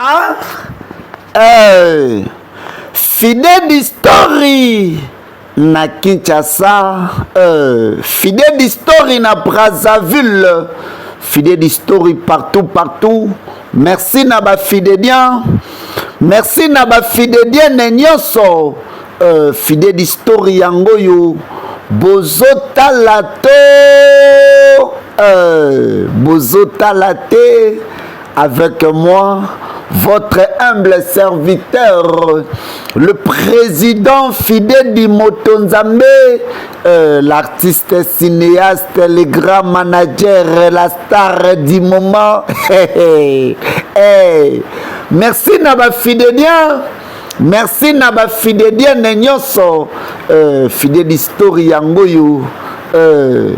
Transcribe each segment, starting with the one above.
Ah, eh, Fidedi Story na Kinshasa, eh, Fidedi Story na Brazzaville, Fidedi Story partout partout. Merci na ba Fidediens, merci na ba Fidediennes nyonso. Euh, Fidedi Story yango yo bozotala to euh, bozotala te avec moi votre humble serviteur, le président Fidedi Motonzambe, euh, l'artiste cinéaste, le grand manager, la star du moment. hey. Merci na ba Fidédien. Merci na ba Fidédienne nyonso. Euh, Fidedi story yango yo. Euh,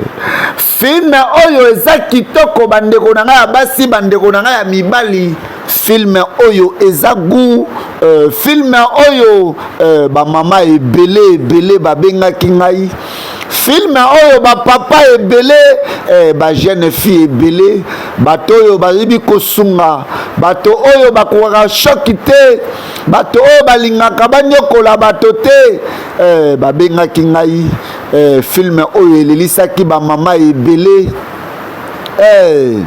film oyo eza kitoko bandeko na ngai ya basi bandeko na ngai ya mibali film oyo eza goût euh, film oyo euh, bamama ebele ebele babengaki ngai film oyo bapapa ebele eh, bajeune fille ebele bato oyo bayebi kosunga bato oyo bakokaka choc te bato oyo balingaka banyokola bato te eh, babengaki ngai eh, film oyo elelisaki bamama ebele eh,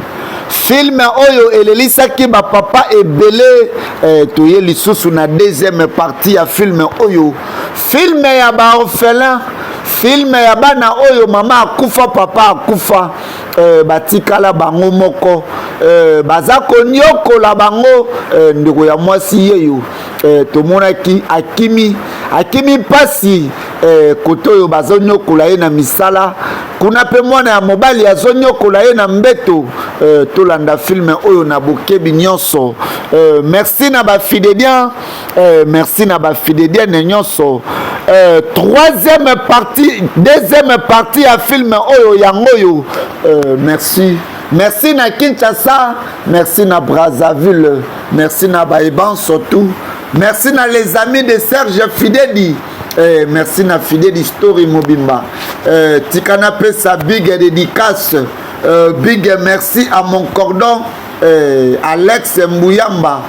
film oyo elelisaki bapapa ebele eh, toye lisusu na deuxième partie ya film oyo film ya baorphelin film ya bana oyo mama akufa papa akufa eh, batikala bango moko eh, baza konyokola bango eh, ndeko ya mwasi yeyo eh, tomonaki akimi akimi mpasi eh, kote oyo bazonyokola ye na misala kuna mpe mwana ya mobali azonyokola ye na mbeto eh, tolanda film oyo na bokebi nyonso eh, merci na bafidédien eh, merci na bafidédienne nyonso eh, troisième partie deuxième partie ya film oyo yango oyo eh, merci merci na Kinshasa merci na Brazzaville merci na baeban surtout merci na les amis de Serge Fidedi eh, merci na Fidedi Story Mobimba eh, tika napesa big dédicace euh, big merci à mon cordon eh, Alex Mbuyamba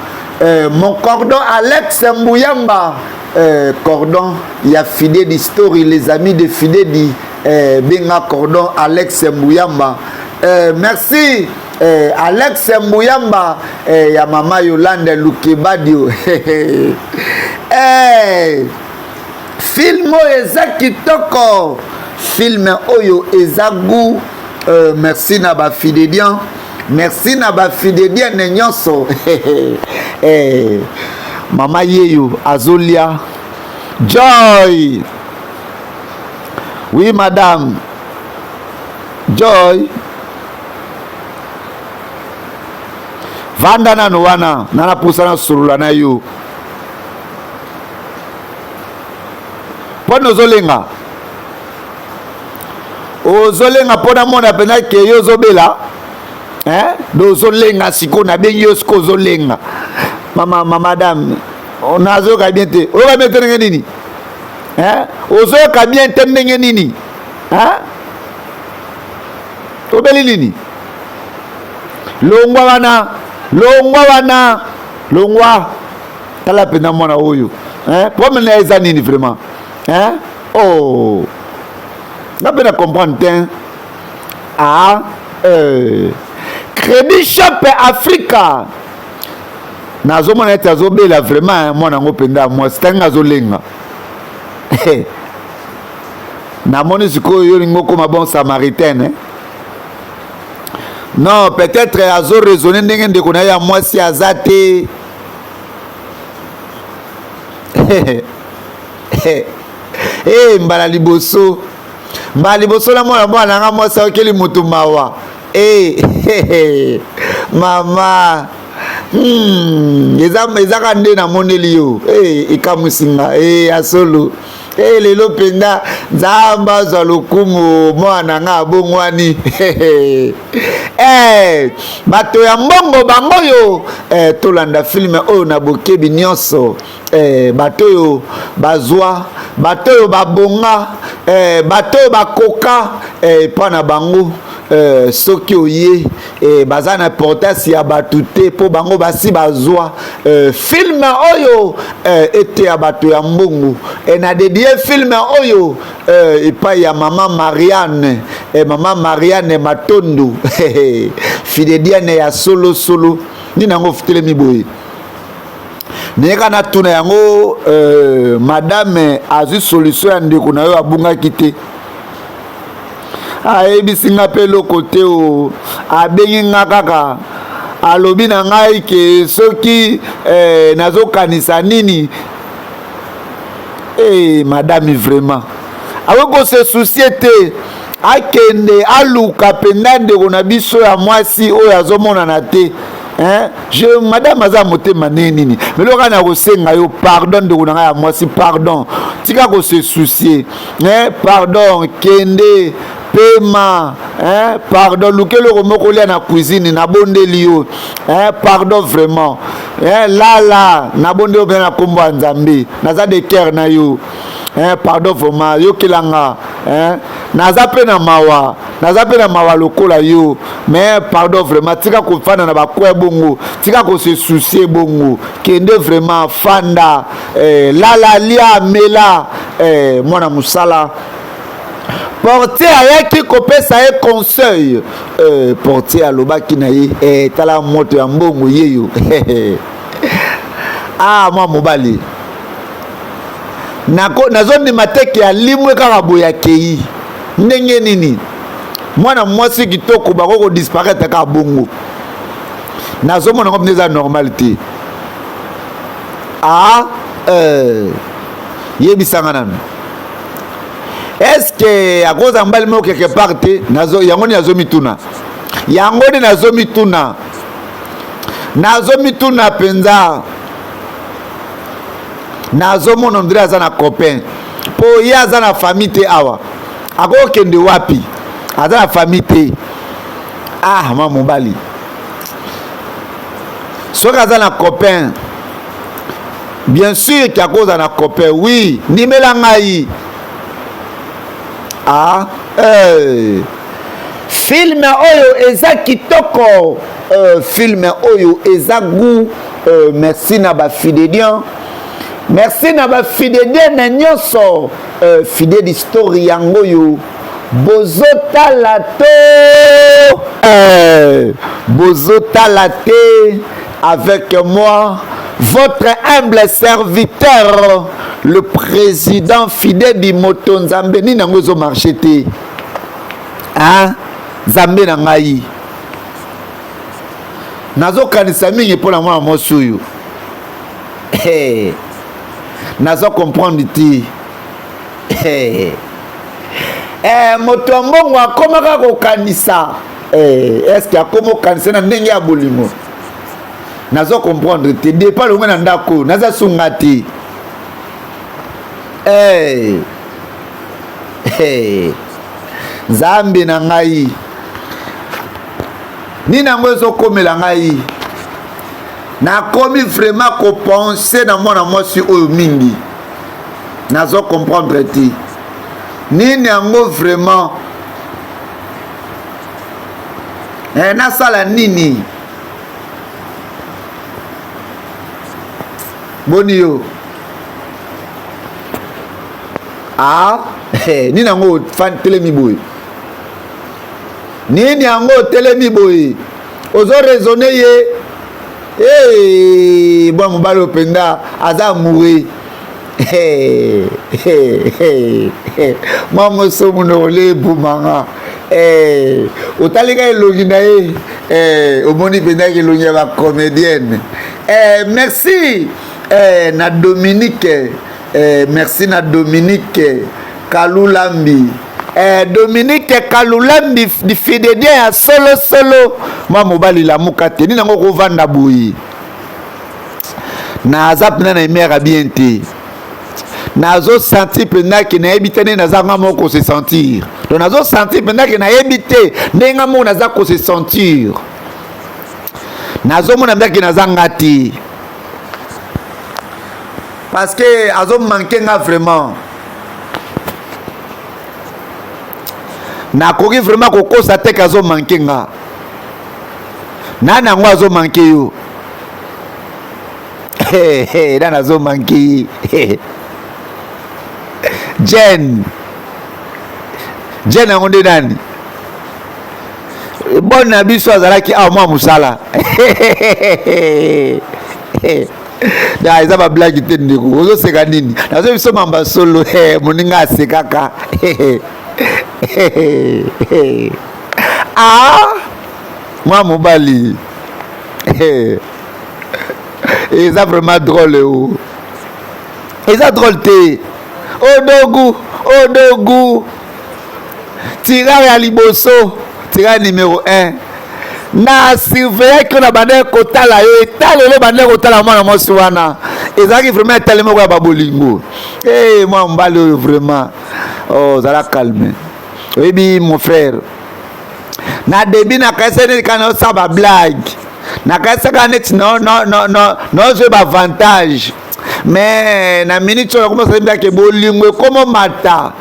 eh, mon cordon Alex Mbuyamba eh, cordon ya Fidedi Story les amis de Fidedi eh, benga cordon Alex Mbuyamba eh, merci eh, Alex Mbuyamba eh, ya mama Yolande Lukebadio eh, film oyo eza kitoko film oyo eza goût euh, merci na bafidédien merci na bafidédienne nyonso eh, mama yeyo azolia joy oui madame joy vanda nano wana nana pusa nasolola na yo mpona ozolenga ozolenga mpo namona mpenza ke yo ozobela eh? do ozolenga sikoyo nabengi yo sikoyo ozolenga mama ma madame nazoyoka bien te oyoka bien te ndenge nini eh? ozoyoka bien te ndenge nini eh? obeli nini longwa wana longwa wana longwa tala mpenza mwana oyo eh? problème na ye eza nini vraiment eh? oh nga mpe na comprendre te ah, euh. Crédit Shop Africa nazomona ete azobela vraiment mwana yango mpenza mwasi ntango azolenga namoni sikoyo yo olingi okoma bon samaritain eh? Non peut-être azo raisonner ndenge ndeko na ye ya mwasi aza te hey, mbala liboso mbala liboso na mwana mwana nanga mwasi ayokeli moto mawa hey, hey, mama hmm, eza ezaka nde namoneli yo hey, ekamwisi nga hey, ya solo hey, lelo mpenza nzambe azwa lokumu mwana nga abongwani hey, bato ya mbongo bango oyo hey, tolanda filme oyo na bokebi nyonso eh, bato oyo bazwa bato oyo babonga eh, bato oyo bakoka eh, epa na bango euh, soki oye eh, baza na importance ya bato te mpo bango basi bazwa euh, film oyo euh, eteya bato ya mbongo e na dedie film oyo euh, epai ya mama Marianne eh, mama Marianne Matondo fidediane ya solo solo nini yango ofutelemi boye nayeka natuna yango euh, madame azwi solution ya ndeko na yo abungaki te ayebisi nga mpe eloko te o abengi nga kaka alobi na ngai ke soki eh, nazokanisa nini eh, madame vraiment akoki kose soucie te akende aluka mpenza ndeko na biso ya mwasi oyo azomonana te Hein? Je, madame aza motema ndenge nini meloka na kosenga yo pardon ndeko na ngai ya mwasi pardon tika kose soucier hein? Pardon kende pema hein? Pardon luka eloko moko olia na cuisine nabondeli yo hein? Pardon vraiment hein? Lala nabondeli yo mpenza na nkombo ya Nzambe naza de cœur na yo hein? Pardon vraiment yokela nga hein? Naza mpe na mawa naza mpe na mawa lokola yo mais pardon vraiment tika kofanda na bacoin bongo tika kose soucier bongo kende vraiment fanda eh, lala lia mela eh, mwana mosala portier ayaki kopesa ye conseil eh, portier alobaki na ye eh, tala moto ya mbongo yeyo ah mwa mobali nazondima te ke alimwe kaka boye akei ndenge nini mwana mwasi kitoko bako kodisparaître kaka bongo nazomona ngo mpenza eza normal te ah euh, yebisanga nanu eske akozala mobali moko quelque part te yango nde nazomituna yango nde nazomituna nazomituna mpenza nazomona ondire aza na copain mpo ye aza na famille te awa akokende wapi aza na famille te ah ma mobali soki aza na copain bien sûr ke akozala na copain oui ndimela ngai ah eh. Film oyo eza kitoko euh, film oyo eza goût euh, merci na ba fidéliens merci na ba fidéliens na nyonso euh, fidèle story yango oyo bozotala to euh, bozotala te avec moi votre humble serviteur le président fidèle moto nzambe nini yango ezomarche te ah nzambe na ngai nazokanisa mingi mpo na mwana mwasi oyo hey. Nazo comprendre te hey. Eh, moto ya mbongo akomaka kokanisa eh, eske akoma okanisa na ndenge ya bolingo nazo comprendre te depa longwe na ndako naza sunga te hey. Hey. Nzambe na ngai nini yango ezokomela ngai nakomi vraiment kopense na mwana mwasi oyo mingi nazo comprendre te nini yango vraiment eh, nasala nini boni yo ah eh, nini yango telemi boye nini yango otelemi boye ozo raisonne ye hey, bwa mobali oyo mpenza aza amoureux hey, hey, hey, hey. mwa moso monoko le ebomanga hey, otali ka elongi na ye hey, omoni mpenza elongi ya bacomédienne hey, merci hey, na Dominique hey, merci na Dominique Kalulambi eh, Dominique Kalulambi fidedien ya solo solo mwa mobali lamuka te nini yango kovanda boye naza mpenza na humeur ya bien te nazosentir mpenza ke nayebi te ndenge naza nga moko kose sentir donc nazosentir mpenza ke nayebi te ndenge nga moko naza kose sentir nazomona mpenza ke naza nga te parce que azo manque nga vraiment. Nakoki vraiment kokosa te ke azo manque nga. Nani yango azo manque yo? Nani azo manque ye? Jen. Jen yango nde nani? Bonne na biso azalaki awa mwa mosala. Na eza ba blague te ndeko, ozoseka nini? Nazo biso mamba solo, moninga asekaka. Ah, mwa mobali. Eza vraiment drôle o. Eza drôle te. Odogu, odogu. Tirage ya liboso, tirage numero 1. Na surveillaki na bandaki kotala yo, etalelo bandaki kotala mwana mwasi wana. Ezalaki vraiment etali moko ya babolingo. Eh, mwa mobali oyo vraiment. Oh, zala calme. Oyebi mon frère. Na début na kaisa neti kana osala ba blague. Na kaisa kaka neti no no no no no zwe ba avantage. Mais na minute oyo nakoma sala ke bolingo ekomo mata.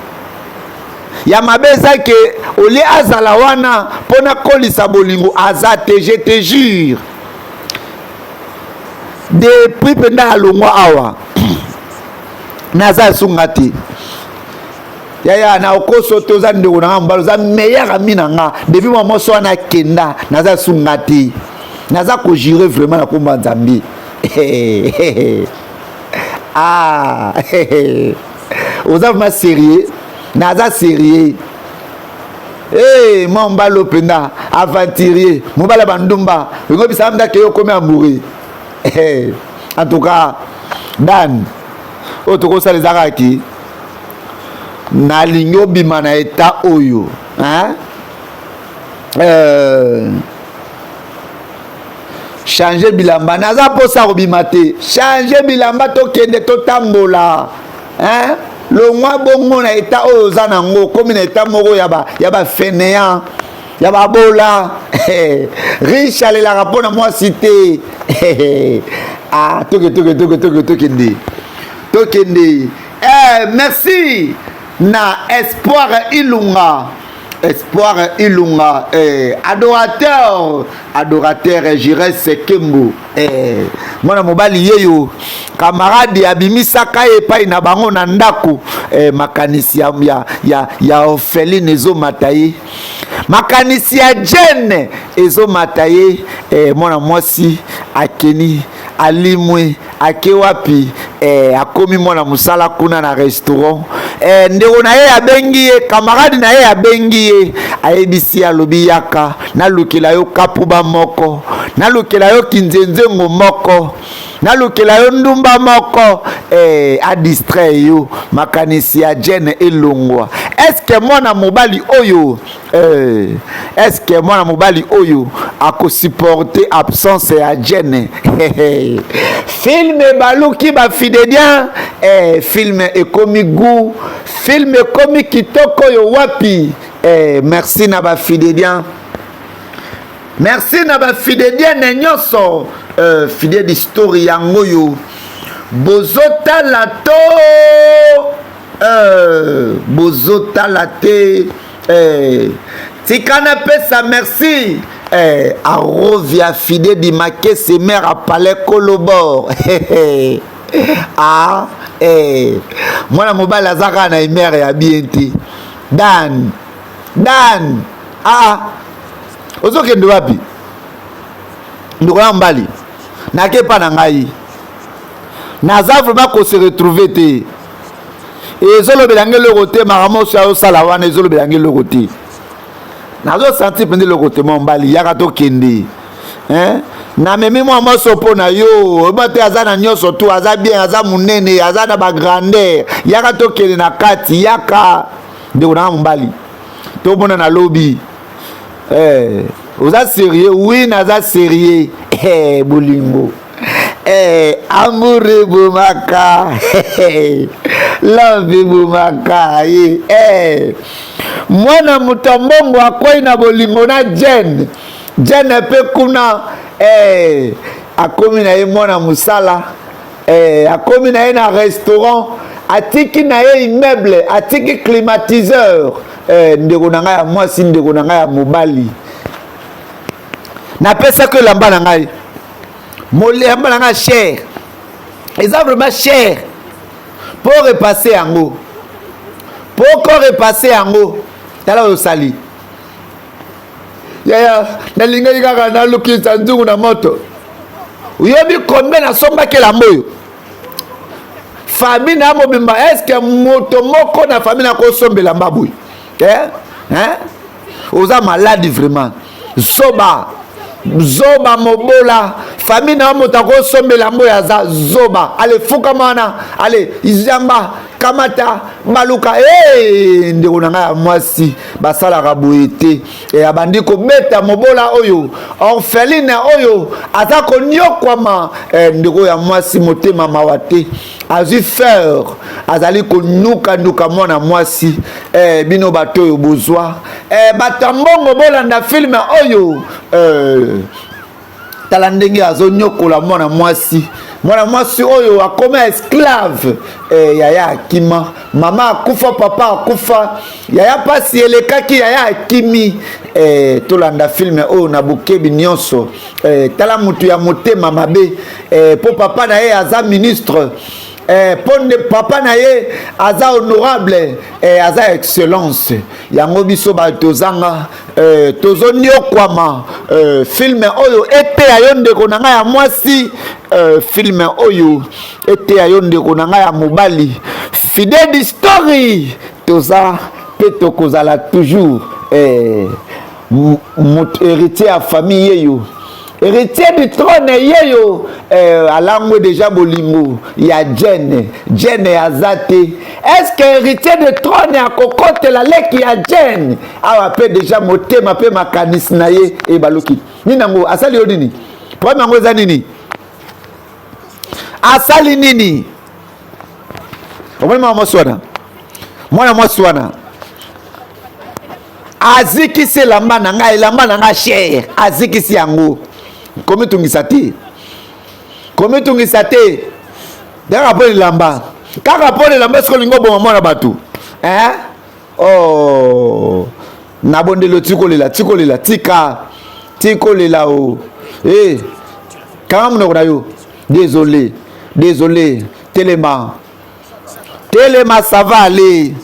Ya mabe eza ke olie azala wana mpo nakolisa bolingo aza te, je te jure. Depuis mpenza alongwa awa naza asunga te. Yaya na okoso te, oza ndeko na nga mobali, oza meilleur ami na nga. Depuis mwa mwasi wana akenda naza asunga te, naza kojure vraiment na kombo ya Nzambe. Ah, oza vraiment sérieux? Naza sérieux. Hey, mwa mobali oyo mpenza aventurier, mobali ya bandumba, engobisaka mpenza ke yo okomi amoureux. Hey, en tout cas Dan, oyo tokosala eza kaka ki nalingi obima na etat oyo, hein? Change bilamba, naza mposa kobima te. Change bilamba, tokende totambola, hein? Longwa bongo na etat oyo oza nango, okomi na etat moko ya ba, ya ba fainéant, ya babola. Riche alelaka mpo na mwasi te. Ah, toke toke toke toke tokende tokende. Eh, merci na Espoir Ilunga, Espoir Ilunga, eh, adorateur, adorateur Jires Kembo. Eh, mwana mobali yeyo camarade abimisaka ye epai na bango na ndako. Eh, makanisi ya, ya, ya, ya orpheline ezomata ye, makanisi ya Jane ezomata ye. Eh, mwana mwasi akeni alimwe ake wapi? Eh, akomi mwana mosala kuna na restaurant. Eh, ndeko na ye abengi ye, camarade na ye abengi ye, ayebisi ye, alobi yaka nalukela yo kapuba moko, nalukela yo kinzenzengo moko, nalukela yo ndumba moko, eh, adistraire yo makanisi ya Jane elongwa. Eske mwana mobali oyo, eh, eske mwana mobali oyo akosupporte absence ya Jane? Film ebaluki bafidedien, eh, film ekomi goût, film ekomi kitoko oyo wapi. Eh, merci na bafidedien, merci na bafidedienne nyonso. Fidèle d'histoire yango oyo bozotala to bozotala te. Tika napesa merci Arovia Fide di Makese mère à Palais Kolobor. Ah, mwana mobali aza kaka na humeur ya bien te. Dan, Dan, ah, ozokende wapi? Ndeko ya mobali, nake epa na ngai, naza vraiment ko se retrouver te. Ezolobela ngai eloko te, makambo oyo azosala wana ezolobela ngai eloko te. Nazosentir mpenza eloko te. Mwa mobali, yaka tokende, hein? Namemi mwa mwasi mpo na yo, oyeba te aza na nyonso tu, aza bien, aza monene, aza na bagrandeur. Yaka tokende na kati, yaka ndeko nanga mobali, tomona na lobi. Eh, oza sérieux? Oui, naza sérieux. Eh, bolingo, eh, amour ebomaka, love ebomaka ye. Eh, mwana moto ya mbongo akwei na bolingo na Jane. Jane mpe kuna, eh, akomi na ye mwana mosala, eh, akomi na ye na restaurant, atiki na ye immeuble, atiki climatiseur. Eh, ndeko na ngai ya mwasi, ndeko na ngai ya mobali, napesaki elamba na ngai, elamba na ngai cher, eza vraiment cher mpo repasse yango, mpo ko repasse yango. Tala oyo osali yaya, nalingaki kaka nalukisa nzungu na moto. Oyebi combien nasombaki elamba oyo? Famille na mobimba, eske moto moko na famille nakosombela mba boye eh? Eh? Oza malade vraiment, zoba zoba mobola. Famille na yo moto akosombela mboyo aza zoba. Ale, fukama wana, ale zamba, kamata baluka. Hey, ndeko na ngai ya mwasi, basalaka boye te. E, abandi kobeta mobola oyo, orpheline oyo aza konyokwama. E, ndeko ya mwasi, motema mawa te, azwi fer, azali konukanuka mwana mwasi. E, bino bato oyo bozwa, e, bato ya mbongo, bolanda film oyo. E, tala ndenge azonyokola mwana mwasi, mwana mwasi oyo akoma esclave. E, yaya akima, mama akufa, papa akufa, yaya mpasi elekaki, yaya akimi. E, tolanda film oyo na bokebi nyonso. E, tala motu ya motema mabe. E, mpo papa na ye aza ministre, mpo nde papa na ye aza honorable, aza excellence. Yango biso bato tozanga, tozoniokwama. Film oyo eteya yo ndeko na ngai ya mwasi, film oyo eteya yo ndeko na ngai ya mobali. Fidèle Story, toza mpe tokozala toujours. Héritier ya famille yeyo, héritier du trône yeyo. Alangwe déjà bolingo ya Jene. Jene aza te. Est ce que héritier de trône akokotela leki ya Jene awa? Mpe déjà motema mpe makanisi na ye ebaluki. Nini yango asali yo? Nini problème yango eza? Nini asali? Nini omoni? Mwana mwasi wana, mwana mwasi wana azikisi elamba na ngai, elamba na ngai cher, azikisi yango. Komitungisa te, komitungisa te, kaka mpo elamba, kaka mpo elamba. Soki olingi oboma mwana bato, eh? Oh, nabondeli, tikolela, tikolela, tika, tikolela o e kanga monoko na yo. Désolé, désolé. Telema, telema, ça va aller.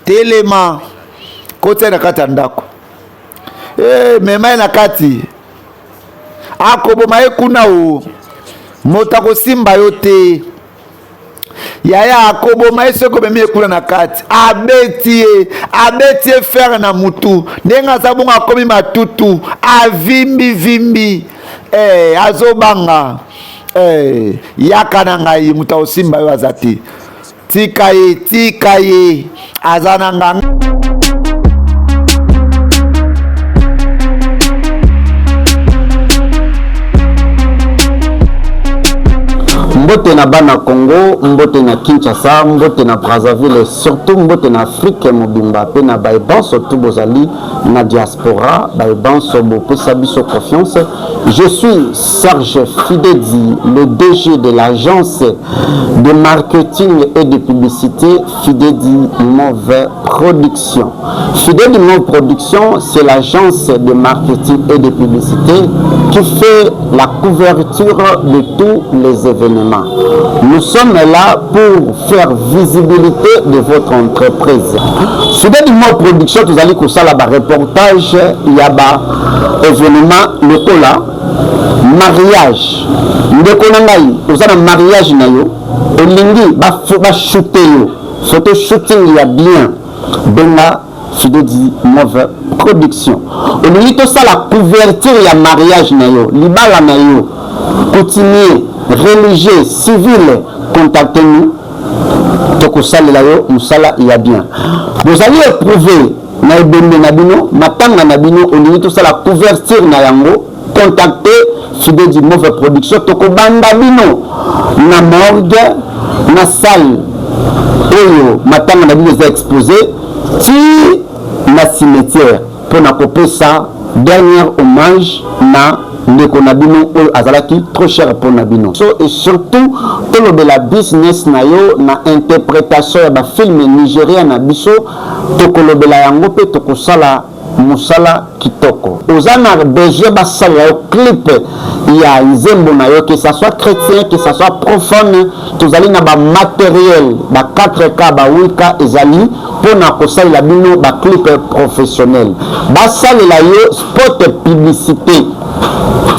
Telema, kotia na kati ya ndako. E, mema ye na kati, akoboma ye kuna o. Moto akosimba yo te yaya, akoboma ye soki omemi ye kuna na kati. Abeti ye, abeti ye fer na mutu. Ndenge aza bongo, akomi matutu, avimbivimbi, eh, azobanga. Eh, yaka na ngai, moto akosimba yo aza te. Tika ye, tika ye, aza na nganga. Mbote na bana Congo, mbote na Kinshasa, mbote na Brazzaville, surtout mbote na Afrique mobimba mpe na baebanso tu bozali na diaspora, baebanso bopesa biso confiance. Je suis Serge Fidedi, le DG de l'agence de marketing et de publicité Fidedi Move Production. Fidedi Move Production, c'est l'agence de marketing et de publicité qui fait la couverture de tous les événements. Nous sommes là pour faire visibilité de votre entreprise. Fidedi Move Production, tozali kosala ba reportage ya ba événement lokola mariage. Ndeko na ngai, oza na mariage na yo, olingi bashooter yo photo shooting ya bien, benga Fidedi Move Production. Olingi tosala couverture ya mariage na yo, libala na yo, coutumier, religieux, civil, contacte nous, tokosalela yo mosala ya bien. Bozali éprouvé na ebembe na bino, matanga na bino, olingi tosala couverture na yango, contacte Fidedi Move Production. Tokobanda bino na morgue, na salle oyo matanga na bino eza exposé, ti na cimetière mpona kopesa dernier hommage na. Ndeko na bino oyo azalaki trop cher mpo na bino. So et surtout tolobela business na yo na interpretation ya ba film Nigeria na biso, tokolobela yango mpe tokosala mosala kitoko. Oza na besoin basalela yo clip ya nzembo na yo, que ça soit chrétien, que ça soit profane, tozali na ba materiel ba 4K, ba 8K ezali mpo na kosalela bino ba clip professionnel. Basalela yo spot publicité.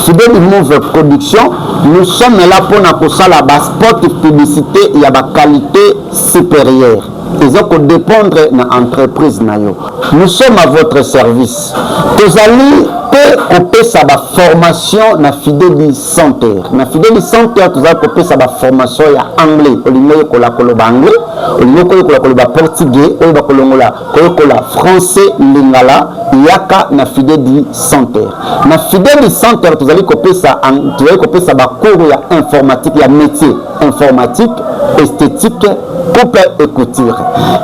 Fideli Move Production, nous sommes là mpo na kosala ba spot publicité ya ba qualité supérieure. Eza ko dépendre na entreprise na yo. Nous sommes à votre service. Tozali mpe kopesa ba formation na Fideli Center. Na Fideli Center tozali kopesa ba formation ya anglais. Olingi oyekola koloba anglais, olingi koyekola koloba portugais, oyeba kolongola koyekola français, lingala, yaka na Fideli Center. Na Fideli Center tozali kopesa tozali kopesa ba cours ya informatique ya métier informatique, esthétique, coupe et couture.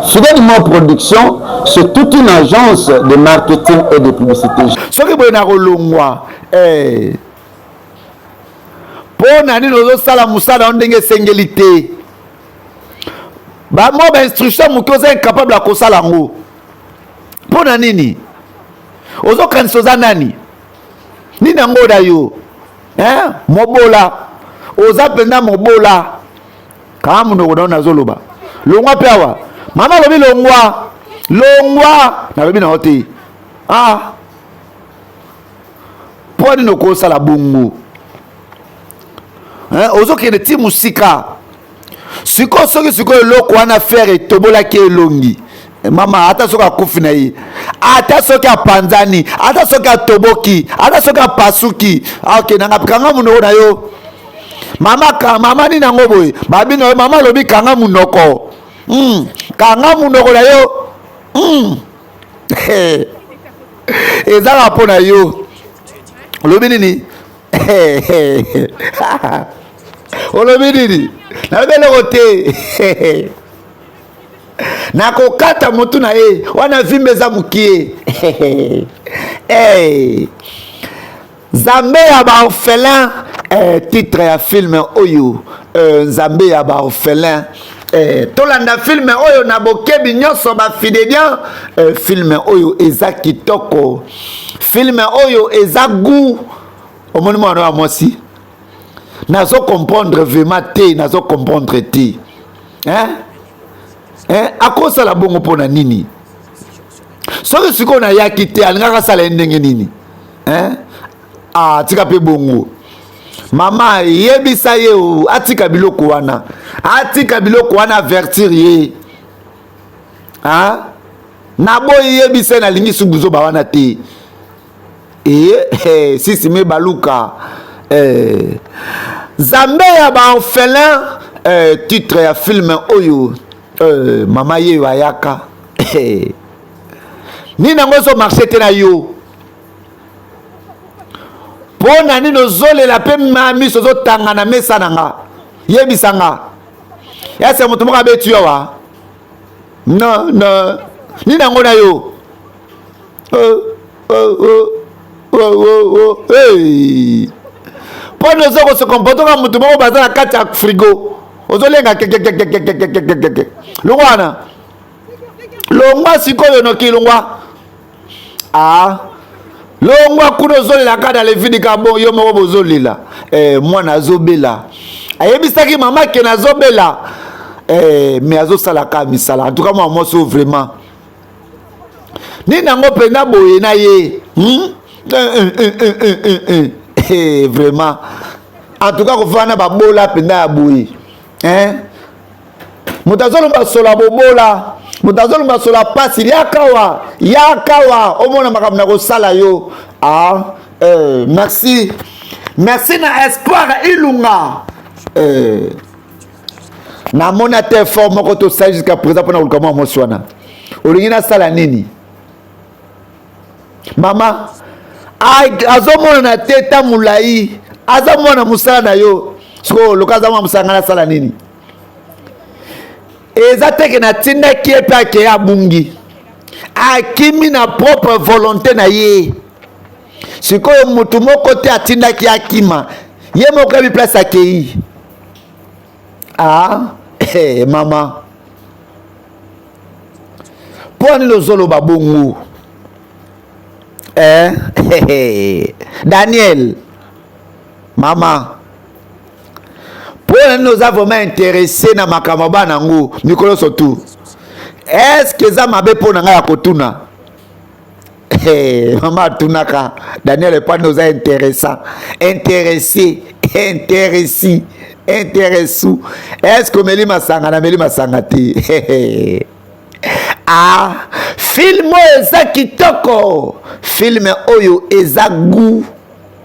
Fidèle Mo Production, c'est toute une agence de marketing et de publicité. Soki boye nakolongwa eh. Mpo na nini ozosala mosala yo ndenge esengeli te? Bamwa bainstruction moke oza incapable ya kosala yango. Mpo na nini ozokanisa oza nani? Nini yango na yo eh? Mobola, oza mpenza mobola. Kanga monoko na yo, nazoloba. Longwa mpe awa. Mama alobi longwa, longwa. Nalobi na yo te. Ah, mpo nini okosala bongo? Eh, ozokende ti mosika. Sikoyo soki sikoyo eloko wana fere etobolaki elongi mama, ata soki akufi na ye, ata soki apanzani, ata soki atoboki, ata soki apasuki, akendanga. Kanga monoko na yo mama. Ka, mama nini yango boye? Babino yo mama alobi kanga monoko. Kanga monoko na yo. Ezaka mpo na yo. Olobi nini? Olobi nini? Nalobi eloko te. Nakokata motu na ye wana, vimbe eza mokie. Hey. Nzambe ya baorphelin, eh, titre ya film oyo, eh, Nzambe ya baorphelin. Eh, tolanda film oyo na bokebi nyonso bafidelian. Eh, film oyo eza kitoko, film oyo eza goût. Omoni mwana ya mwasi, nazo comprendre vraiment te, nazo comprendre te, hein? Hein? Akosala bongo mpo na nini? Soki sikoyo nayaki te, alingaka asala ye ndenge nini, hein? Ah, tika mpe bongo mama, yebisa ye atika biloko wana, atika biloko wana, avertir ye, hein? Naboyi, yebisa ye, nalingi su buzoba wana te. E, sisi me baluka, eh, Nzambe ya baorphelin, eh, titre ya film oyo. Eh, mama yeyo ayaka, eh, nini yango ezomarche te na yo? Mpo na nini ozolela mpe miso ozotanga na mesa na nga? Yebisa nga, ese moto moko abeti yo awa? No, no, nini yango na yo? Oh, oh, oh, oh, oh, oh. Hey. Mpo na oza kose comporte kaka moto moko baza na kati ya frigo, ozolenga kekekekekekekeke. Longwa wana, longwa sikoyo noki, longwa. Ah, longwa kuna, ozolela kaka na levidi ka bon yo moko bozolela. Eh, mwana azobela, ayebisaki mama ke nazobela, eh, mais azosala kaka misala. En tout cas mwana mwasi oyo vraiment, nini yango mpenza boye na ye, Eh, vraiment, en tout cas kofanda babola mpenza ya boye, hein? Moto azolomba sola bobola, moto azolomba sola pasi. Yakawa, yakawa, omona makambo na kosala yo. Ah, eh, merci, merci na Espoir Ilunga. Eh, namoni ata effort moko tosali jusqu'à présent mpona koluka mwa mwasi wana. Olingi nasala nini? Mama azomonana te, ta molai aza mwana mosala na yo. Sikoyo loka aza mwana mosala, ngai nasala nini? Eza teke natindaki ye mpe akeye, abungi, akimi na propre volonté na ye. Sikoyo motu moko te atindaki akima, ye moko yebi place akei. Ah, hey, eh, mama, mpo nini ozoloba bongo eh? Daniel, mama, mpo na nini oza vraiment intéressé na makambo ya bana yango mikolo nyonso tu? Est-ce eza mabe mpo na ngai ya kotuna? Hey, mama atunaka Daniel, epani oza intéressant, intéressé, intéressé, intéressou. Est-ce que omeli masanga? Nameli masanga te. Ah, film oyo eza kitoko, film oyo eza goût.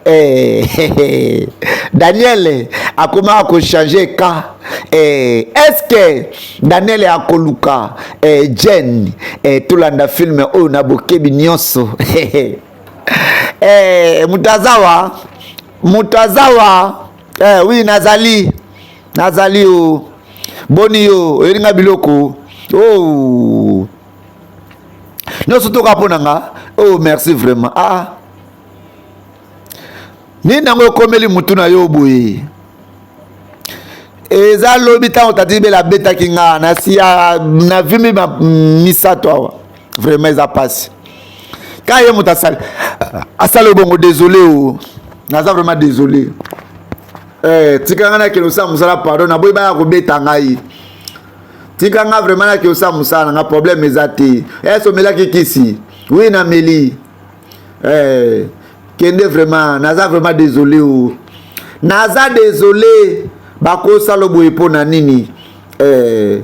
Eh, Daniel akomaka kochange ka eh, est-ce Daniel akoluka eh, Jen eh, tolanda film oyo na bokebi nyonso. Eh, moto azawa, moto azawa eh, oui, nazali, nazali o boni yo oyelinga biloko oh. Nyonso toka mpo na nga. Oh, merci vraiment. Ah, nini yango ekomeli mutu na yo boye? Eza lobi ntango tati bela abetaki nga nasi na vimbi misato awa. Vraiment eza pasi ka ye moto asali asali bongo. Désolé o, naza vraiment désolé. Eh, tika nga nakende kosala mosala, pardon, naboyi baya kobeta ngai. Tika nga vraiment nakende kosala mosala na nga, problème eza te. Ese omelaki kisi? Oui, nameli. Eh, kende vraiment, naza vraiment désolé o, naza désolé. Bakosala boye mpo na nini? Eh,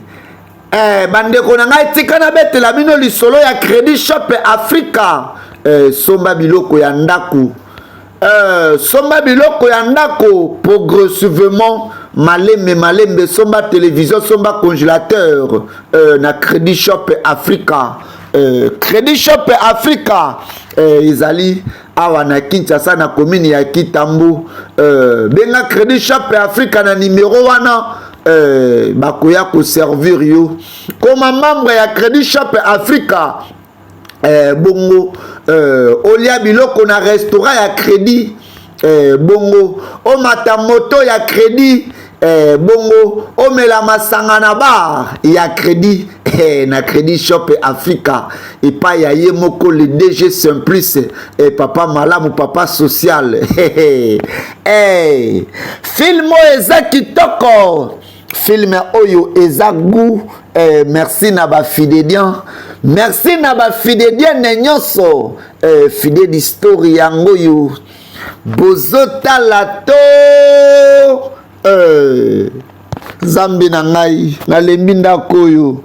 eh, bandeko na ngai, tika nabetela bino lisolo ya Crédit Shop Africa. Eh, somba biloko ya ndako, eh, somba biloko ya ndako progressivement, malembe malembe. Somba télévision, somba congélateur eh, na Crédit Shop Africa. Eh, Crédit Shop Africa eh, ezali awa na Kinshasa, na commune ya Kitambo. Eh, benga Crédit Shop Africa na numero wana, eh, bakoya koservir yo. Koma membre ya Crédit Shop Africa eh, bongo eh, olia biloko na restaurant ya crédit eh, bongo omata moto ya crédit eh, bongo omela masanga na bar ya crédit eh, na Crédit Shop Africa, epai ya ye moko le DG Simplice eh, papa malamu, papa social. Eh, film oyo eza kitoko, film oyo eza goût. Eh, merci na bafidédian, merci na bafidédienne nyonso. Eh, fide d'historie yango oyo bozotala to eh, Nzambe na ngai, nalembi ndako oyo,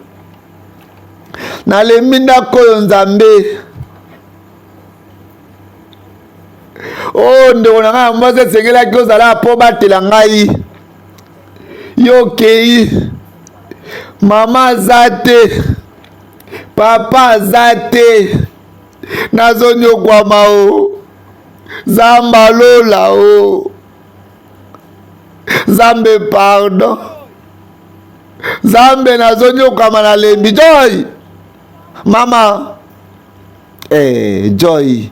nalembi ndako oyo, Nzambe. O oh, ndeko na ngai ya mwasi, esengelaki ozala mpo batela ngai. Yo okei, mama aza te, papa aza te, nazonyokwama o Zamba lola o Nzambe, pardon Nzambe, nazonyokwama, nalembi. Joy, mama eh, Joy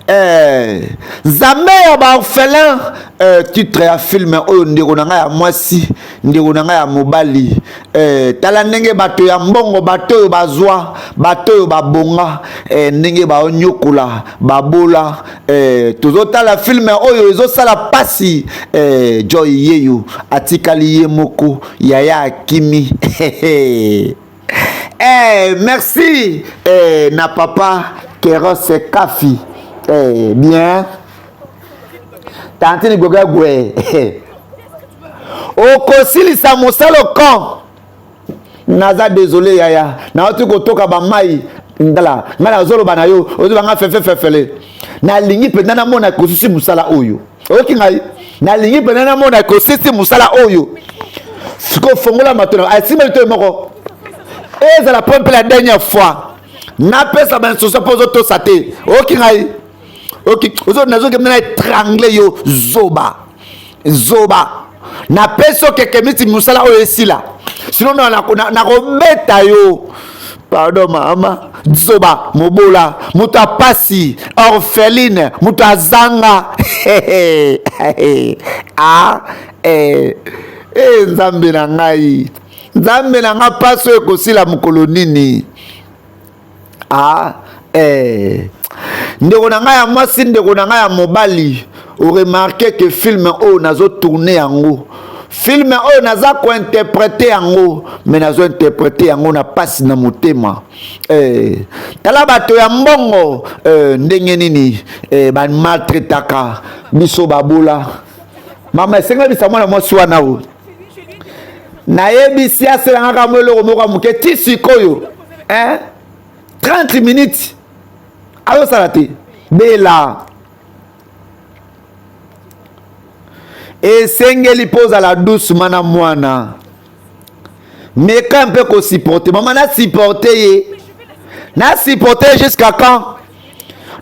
eh, Nzambe ya baorphelin eh, titre ya film oyo. Ndeko na ngai ya mwasi, ndeko na ngai ya mobali eh, tala ndenge bato ya mbongo, bato oyo bazwa, bato oyo babonga eh, ndenge baonyokola babola eh, tozotala film oyo ezosala pasi eh, Joy yeyo atikali ye moko, yaya akimi. Eh, merci eh, na papa Keros Kafi eh, bien tantine Goga Gwe, okosilisa mosala kan. Naza désolé yaya, nauti kotoka bamai ndala ngai nazoloba na yo, ozobanga fefefefele. Nalingi mpenza namona kosisi mosala oyo, oyoki ngai? Nalingi mpenza namona kosisi mosala oyo. Sikoyo fongola matona, asimba litoyi moko, ezala mpo mpe la dernière fois napesa bainstruction mpo ozotosa te, oyoki ngai? Nazokende na étrangle yo, zoba zoba. Napesi okeke miti mosala oyo esila, sinon nakobeta yo. Pardon mama, zoba mobola, moto ya pasi, orpheline, moto azanga. Ah, eh, eh, Nzambe na ngai, Nzambe na ngai, pasi oyo ekosila mokolo nini? Ah, eh. Ndeko na ngai ya mwasi, ndeko na ngai ya mobali, oremarke ke filme oyo nazotourne yango, filme oyo naza kointerprete yango, me nazointerprete yango na pasi na motema. Eh, tala bato ya mbongo, eh, ndenge nini, eh, bamaltretaka biso babola. Mama, esengeli bisa mwana mwasi wana oyo nayebisi aselangaka mwa eloko moko ya moke ti sikoyo, eh? 30 minutes azosala te. Bela, esengeli mpo ozala doucement na mwana, meka mpe kosupporte. Mama, nasupporte ye, nasupporte ye jusqu'à quand?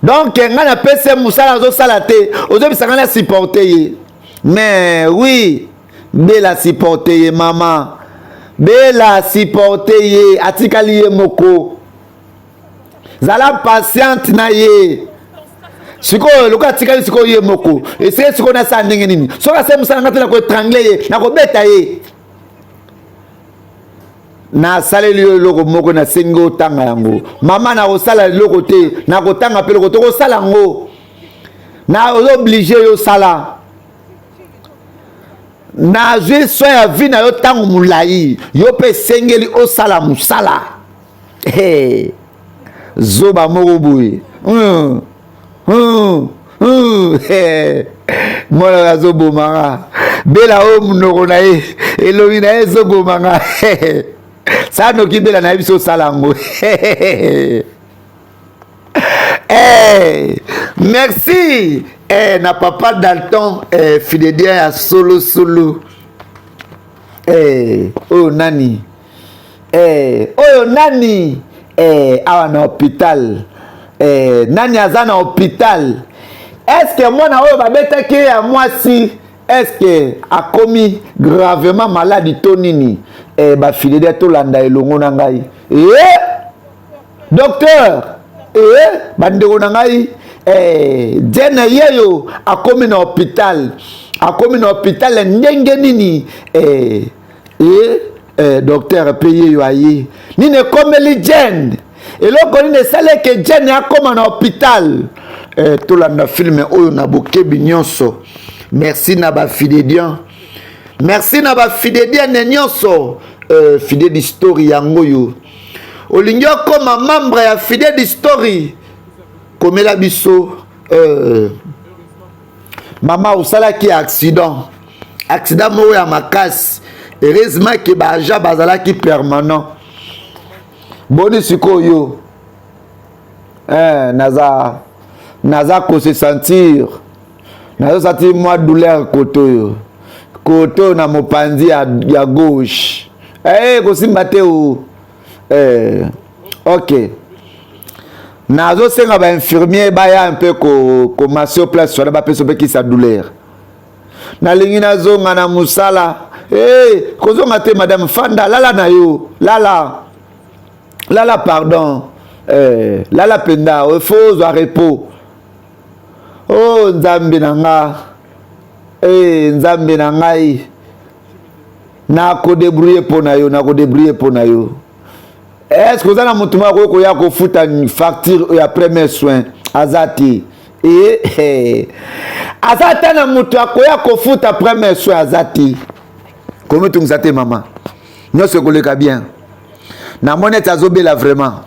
Donc ngai napesi ye mosala, azosala te, ozobisa ngai nasupporte ye. Mais oui, Bela, supporte ye mama. Bela, supporte ye, atikali ye moko, zala patiente na ye. Sikoyo lokola atikali sikoyo ye moko, esenge sikoyo nasala ndenge nini? Soki asali mosala nga te, nakoetrangle ye, nakobeta ye. Nasaleli yo eloko moko, nasengi otanga yango. Mama, nakosala eloko te, nakotanga mpe eloko te. Okosala yango, na oza oblige yo osala. Nazwi soin ya vie na yo ntango molai, yo mpe esengeli osala mosala. Hey, zoba moko boye. Hey. Mwana oyo azobomanga Bela oyo, monoko na ye, elongi na ye ezobomanga. Sa noki Bela, nayebi so osala yango. Hey, merci, hey, na papa Dalton, hey, fidedien ya solo solo. Hey, oyo nani? Hey, oyo nani? Hey, awa na hôpital, hey, nani aza na hôpital? Est-ce mwana oyo babetaki ye ya mwasi, est-ce akomi gravement malade to nini? Eh, bafidèle, tolanda elongo na ngai. Eh, docteur, eh, bandeko na ngai, eh, Jene yeyo akomi na hôpital, akomi na hôpital ndenge nini? Eh, eh, eh, docteur mpe yeyo aye. Nini ekomeli Jene? Eloko nini esali eke Jene akóma na hôpital? Eh, tolanda filme oyo na bokebi nyonso. Merci na bafidédian, merci na bafidédienne nyonso. Fidèle Story yango oyo. Olingi okóma membre ya Fidèle Story, komela biso. Mama, osalaki accident, accident moko ya makasi. Heureusement ke baagent bazalaki permanent. Boni sikoyo? Eh, naza kose sentir, nazosentir mwa douleur kote oyo, kote oyo na mopanzi ya gauche. Eh, kosimba te o. Eh, ok, nazosenga bainfirmier baya mpe komasser place wana, bapesa mpe kisa douleur. Nalingi nazonga na mosala. Hey, kozonga te madame, fanda, lala na yo, lala, lala, pardon. Eh, lala mpenza, faut ozwa repos. Oh, Nzambe na nga, hey, Nzambe na ngai, nakodébrouille mpo na yo, nakodébrouille mpo na yo. Est ce que oza na motu moko akoki koya kofuta facture ya premier soin? Aza te. E, aza ata na moto akoya kofuta premier soin, aza te. Komitungisa te mama, nyonso ekoleka bien. Namoni ete azobela vraiment,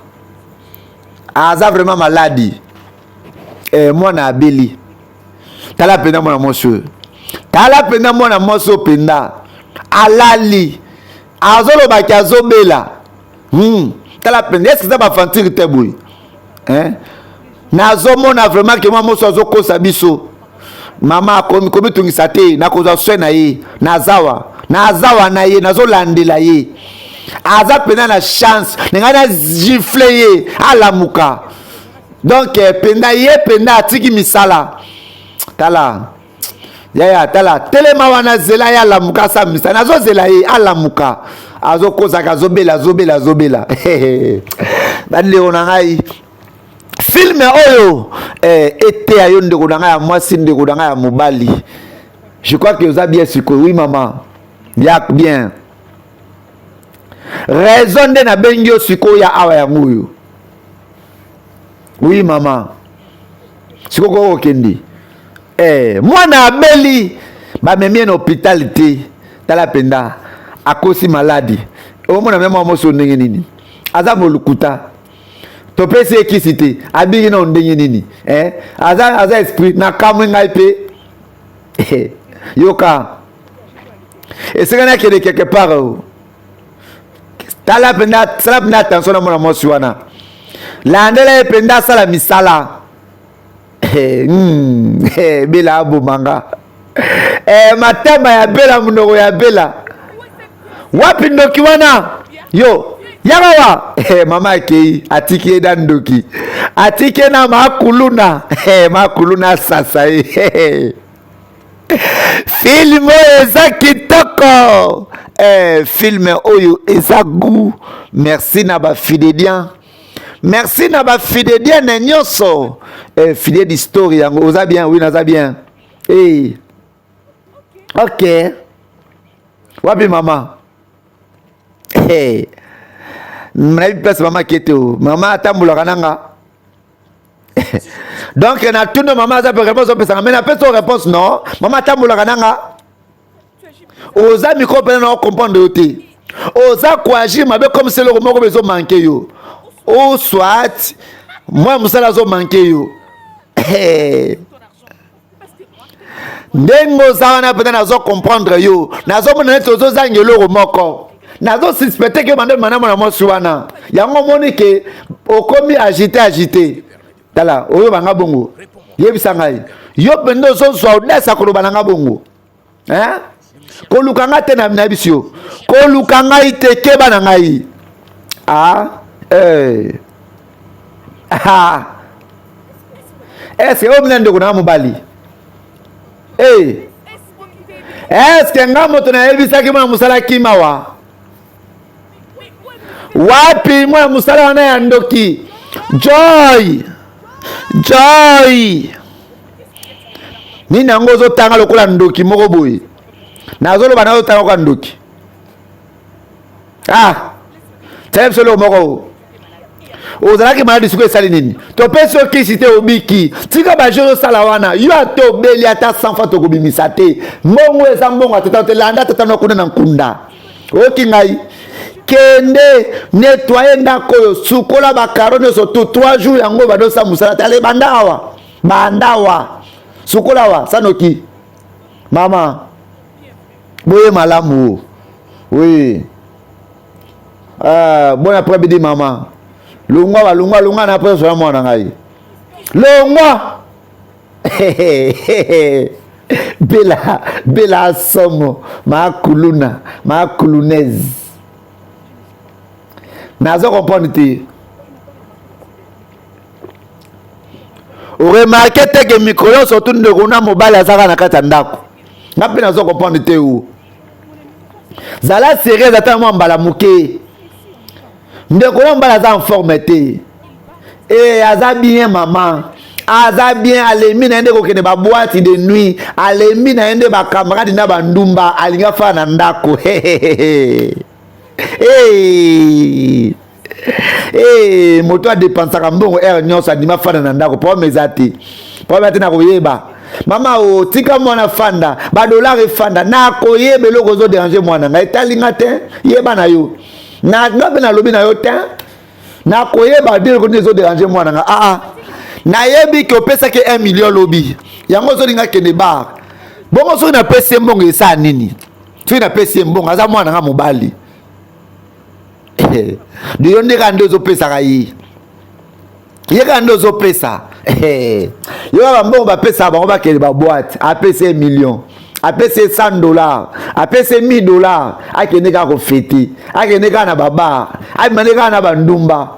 aza vraiment malade. Eh, mwana abeli. Tala mpenza mwana mwasi oyo, tala mpenza mwana mwasi oyo mpenza alali, azolobaki azobela. Tala mpenza, eske eza baaventure te boye, hein? Nazomona vraiment ke mwa moso azokosa biso. Mama, akomi komitungisa te, nakozwa soin na ye. Nazawa, nazawa na ye, nazolandela ye. Aza mpenza na chance na ngai, na gifle ye alamuka. Donc mpenza ye mpenza atiki misala. Tala yaya, tala, telema wana, zela ye alamuka, asala misala. Nazozela ye alamuka. Azokozaka, azobela, azobela, azobela. Bandeko na ngai, filme oyo eh, eteya yo ndeko na ngai ya mwasi, ndeko na ngai ya mobali. Je crois que oza bien sikoyo. Oui mama, yak bien raison nde nabengi yo sikoyo ya awa yango oyo. Oui mama, sikoyo kokokende eh, mwana abeli, bamemi ye na hôpital te. Tala mpenza, akosi maladi. Omona meme mwa moso ndenge nini aza molukuta. Topesi ye kisi te, abiki nao ndenge nini eh? Aza, aza esprit. Nakamwe ngai mpe. Yoka, esengani akende quelque part. O tala mpenza, sala mpenza attention na mwana mwasi wana, landela ye mpenza, asala misala. Bela abomanga eh, matama ya Bela, monoko ya Bela. Wapi ndoki wana? Yo yaka wa eh, mama akei, atiki ye na ndoki, atiki ye na makuluna eh, makuluna asasa ye. Filme oyo eza kitoko eh, filme oyo eza goût. Merci na bafidéliens, merci na bafidélienne nyonso eh, fidèle d'histoire yango. Oza bien? Oui, naza bien eh. Ok, wapi mama? Hey. Nayebi place mama akete o. Mama atambolaka nanga. Donc natuni mama, aza mpe réponse opesanga, mais napesi o réponse. Non, mama atambolaka nanga. Oza micro mpena na ocomprendre yo te. Oza koagir mabe comme se eloko moko ezomanke yo, ou soit mwa mosala azomanke yo. Ndenge oza wana mpenza, nazo comprendre yo, nazomona neti ozozanga eloko moko. Nazosuspecte ke bando mana mwana mwasi wana, yango omoni ke okomi agité, agité. Tala, oyo banga bongo, yebisa ngai, yo mpenza ozozwa audace ya koloba na nga bongo, hein? Koluka ngai te, nayebisi yo, koluka ngai te, keba na ngai. Ah, eh. Ah. Est-ce oyo mina ndeko na mobali? Hey. Est-ce nga moto nayebisaki mwana mosala kimawa? Wapi mwana mosala wana ya ndoki? Joy, Joy, nini yango ozotanga lokola ndoki moko boye? Nazoloba, nazotanga lokola ndoki. Ah, tala biso eloko moko. Ozalaki maladi, sikoyo esali nini? Topesi yo kisi te, obiki. Tika bajeu ozosala wana. Yo ata obeli ata 100 fois, tokobimisa te mbongo. Eza mbongo atata te. Landa tata no kuna na nkunda. Oyoki ngai? Kende nettoyer ndako oyo, sukola bacarreaux nyonso tu. 3 jours yango badosala mosala te. Ale, banda awa, banda awa, sukola awa sanoki. Mama, boye malamu. Oui. Bon après midi mama. Longwa, balongwa, longwa na après soya mwana ngai. Longwa. Bela, Bela asomo, makuluna, makulunez. Nazo comprendre te. Oremarke te ke mikolo nyonso tu ndeko na mobali azaka na kati ya ndako. Nga mpe nazo comprendre te. O zala sérieuse ata mwa mbala moke. Ndeko na mobali aza en forme te. E aza bien mama, aza bien. Alembi na ye nde kokende baboîte de nuit, alembi na ye nde bacamarade na bandumba, alingi afana na ndako. Hey, hey, moto adépensaka mbongo heure nyonso, andima fanda na ndako. Problème eza te, problème te. Na koyeba mama, o tika mwana fanda, badollar efanda. Nakoyeba eloko ozodéranger mwana ngai, etalinga te. Yeba na yo, nga mpe nalobi na yo te, nakoyeba biloko nini ezodéranger mwana nga. Aa, nayebi ke opesaki 1 million lobi, yango ozolinga kende bar. Bongo soki napesi ye mbongo, esala nini? Soki napesi ye mbongo, aza mwana nga mobali de yo nde kaka nde ozopesaka ye, ye kaka nde ozopesa yo kaka bambongo. Bapesaka bango bakende baboîte, apesi ye million, apesi ye 100 $, apesi ye 1000 $, akende kaka kofêter, akende kaka na babar, abima nde kaka na bandumba.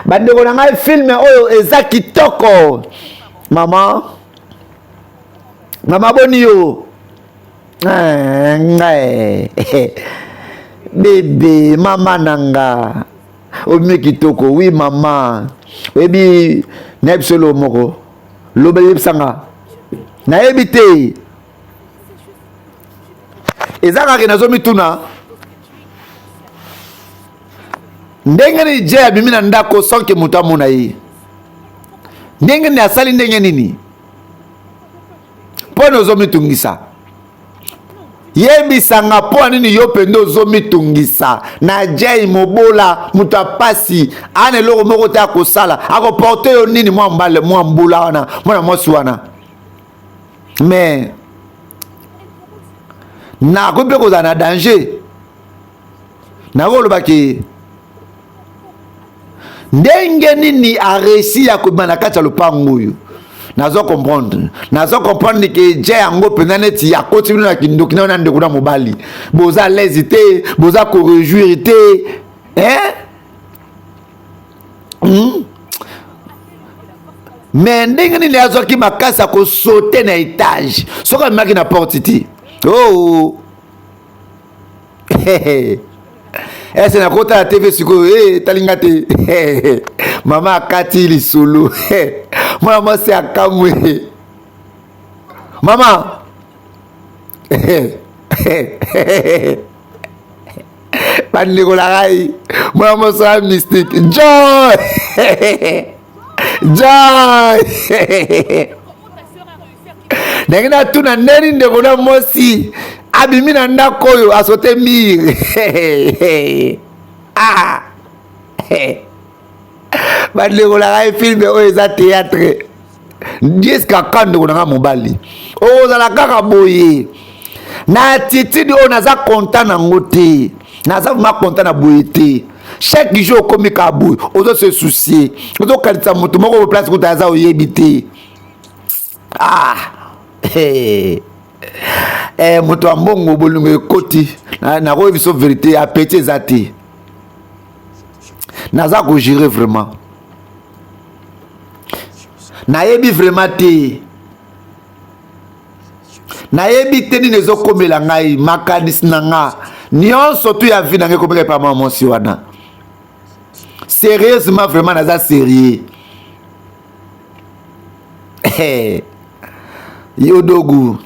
Bandeko na ngai, filme oyo eza kitoko. Mama, mama, boni yo? Bebe, mama na nga. Obimi kitoko, oui mama. Oyebi nayebi biso eloko moko. Loba yebisa nga. Nayebi te. Eza kaka nazomituna. Ndenge nini Jay abimi na ndako sans que moto amona ye? Ndenge nini asali ndenge nini? Mpo na ozomitungisa. Yebisa nga mpo nini yo mpenza ozomitungisa na Jay mobola moto ya pasi ana eloko moko te akosala akoporte yo nini mwa mbale mwa mbula wana mwana mwasi wana mais nakoki mpe kozala na danger nakoloba ke ndenge nini areussi ya kobima na kati ya lopango oyo nazo comprendre nazo comprendre ke je yango mpenza neti akoti bino na kindoki na na ndeko na mobali boza l'aise te boza korejouir te hein? Hmm? me ndenge nini azwaki makasi ya kosote na etage soki amemaki na porte te oh. Ese nakotala tv sikoyo eh, etali nga te. Mama akati lisolo. Mwana mwasi akamwe. Mama bandeko na ngai, mwana mwasi ya mystique joy joy ndenge natuna ndeni ndeko na mwasi abimi na ndako oyo asote mire ah. Bandeko na ngai, filme oyo eza théâtre jusqu'à quand ndeko na ngai mobali okozala kaka boye na attitude oyo? Naza content nango te, naza vraiment content na boye te. Chaque jour okomi kaka boye, ozo se soucier, ozokanisa moto moko place kuta aza oyebi te. Ah hey. Eh, moto ya mbongo bolingo ekoti, nakoyebi biso vérité, appétit eza te. Naza kogérer vraiment, nayebi vraiment te, nayebi te nini ezokomela ngai. Makanisi na nga nyonso tu ya vie na ngai ekomeka epa mwa mwasi wana. Sérieusement, vraiment naza sérieux. Hey. Yo dogu,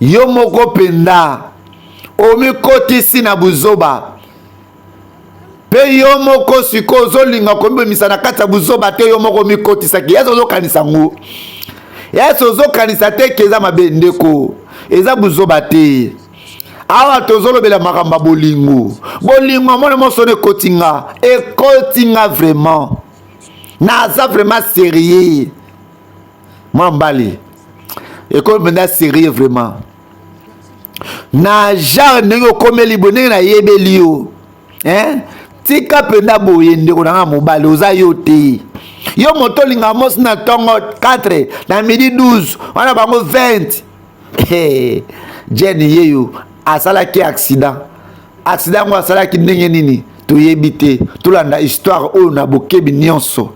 yo moko mpenza omikotisi na buzoba mpe yo moko sikoyo ozolinga komibimisa na kati ya buzoba te. Yo moko omikotisaki. Yasi ozokanisa ngo, yasi ozokanisa te ke eza mabe. Ndeko, eza buzoba te. Awa tozolobela makambo ya bolingo. Bolingo ya mwana mosono ekoti nga, ekoti nga vraiment. Naza vraiment sérieux, mwa mbali ekomi mpenza sérieux vraiment na genre ndenge okomeli boye, ndenge nayebeli yo, hein? Tika mpenza boye, ndeko na nga mobali, oza yo te. Yo moto olingaka mosi na ntongo 4, na midi 12, wana bango 20. Hey, Jen yeyo asalaki accident. Accident yango asalaki ndenge nini toyebi te. Tolanda histoire oyo na bokebi nyonso.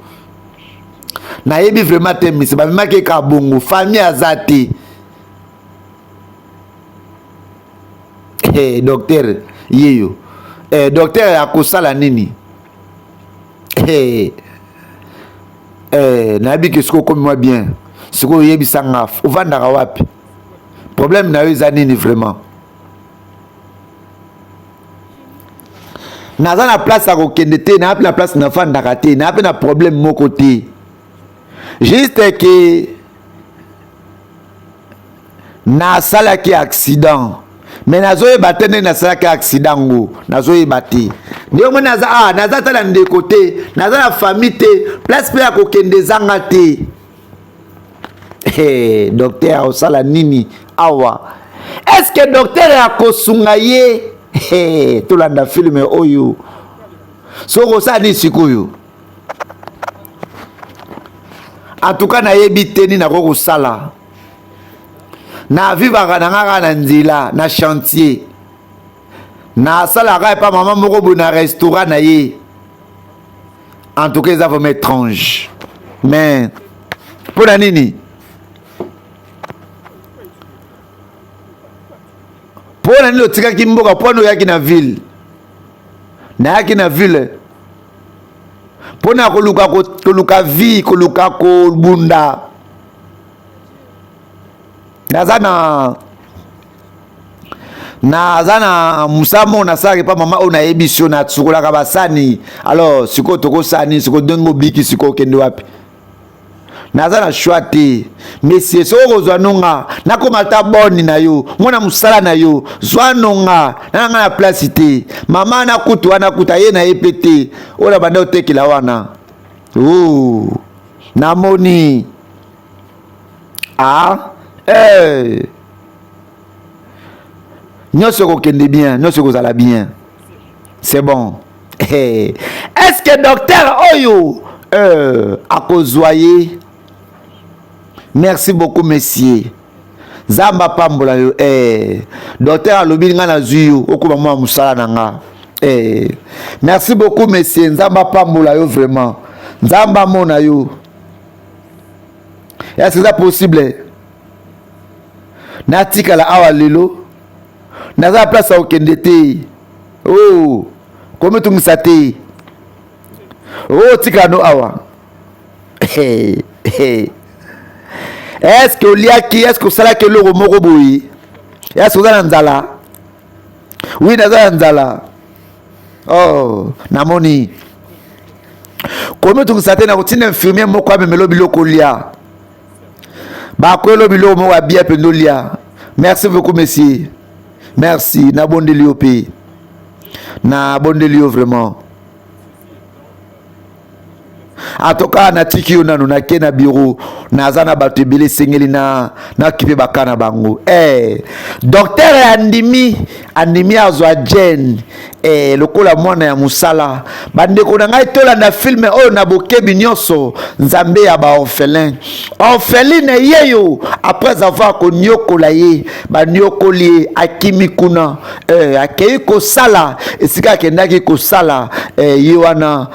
Nayebi vraiment te, misi bamemaki eka bongo, famille aza te. Hey, docteur yeyo, hey, docteur akosala nini? Hey, hey, nayebi ke sikoyo okomi mwa bien. Sikoyo oyebisa nga, ovandaka wapi? Problème na yo eza nini vraiment? Naza na place ya kokende te, naa mpe na place nafandaka te, naa mpe na problème moko te. Juste ke nasalaki accident, me nazoyeba te ndenge nasalaki accident ngo, nazoyeba te ndenge omoni naza ah, naza ata na ndeko te, naza na famille te, place mpe ya kokende ezanga te. Hey, docteur osala nini awa? Est-ce que docteur akosunga ye? Hey, tolanda filme oyo. Soki osala nini sikoyo? En tout cas nayebi te nini nakoki kosala. Navivaka na nga kaka na nzela na chantier, nasalaka epa mama moko boye na restaurant na ye. En tout cas eza vraiment étrange, mais mpo na nini, mpo na nini otikaki mboka, mpo na oyaki na ville? Nayaki na ville mpo na koluka koluka vie, koluka kobunda. Naza na naza na mosala moko nasalaka epa mama oyo nayebisi yo, nasukolaka basani. Alors sikoyo tokosala nini? Sikoyo ndenge obiki, sikoyo okende wapi? Naza na choix te, monsieur. Soki okozwa nonga, nakoma ata boni na yo, mwana mosala na yo, zwa nonga na nga na place te. Mama nakutu wana kuta ye na ye mpe te, oyo na banda otekela wana. Oh, namoni ah, eh. Nyonso ekokende bien, nyonso ekozala bien, c'est bon. Hey. Est-ce que docteur oyo akozwa ye? Merci beaucoup, monsieur. Nzambe apambola yo. Docteur alobi nga nazwi yo, okoma mwa mosala na nga. Merci beaucoup, monsieur. Nzambe apambola yo vraiment, Nzambe amona yo. Est-ce que eza possible natikala awa lelo? Naza na place ya kokende te. Oh, komitungisa te, otikala no awa. Est-ce oliaki? Est-ce osalaki eloko moko boye? Est-ce oza na nzala? Oui, naza na nzala. Oh, namoni, komitungisa te, nakotinda infirmier moko amemelo biloko olia, bakoyelo biloko moko ya bien mpenza olia. Merci beaucoup, monsieur, merci. Nabondeli yo mpe, nabondeli yo vraiment. En tout cas, natiki yo nanu, nake na bureau, naza na bato ebele, esengeli na nakipe baka na bango. Docteur andimi, andimi azwa Jane lokola mwana ya mosala. Bandeko na ngai, tolanda film oyo na bokebi nyonso. Nzambe ya baorphelin, orpheline yeyo, après avoir koniokola ye, baniokoli ye, akimi kuna, akei kosala esika akendaki kosala. Ye wana,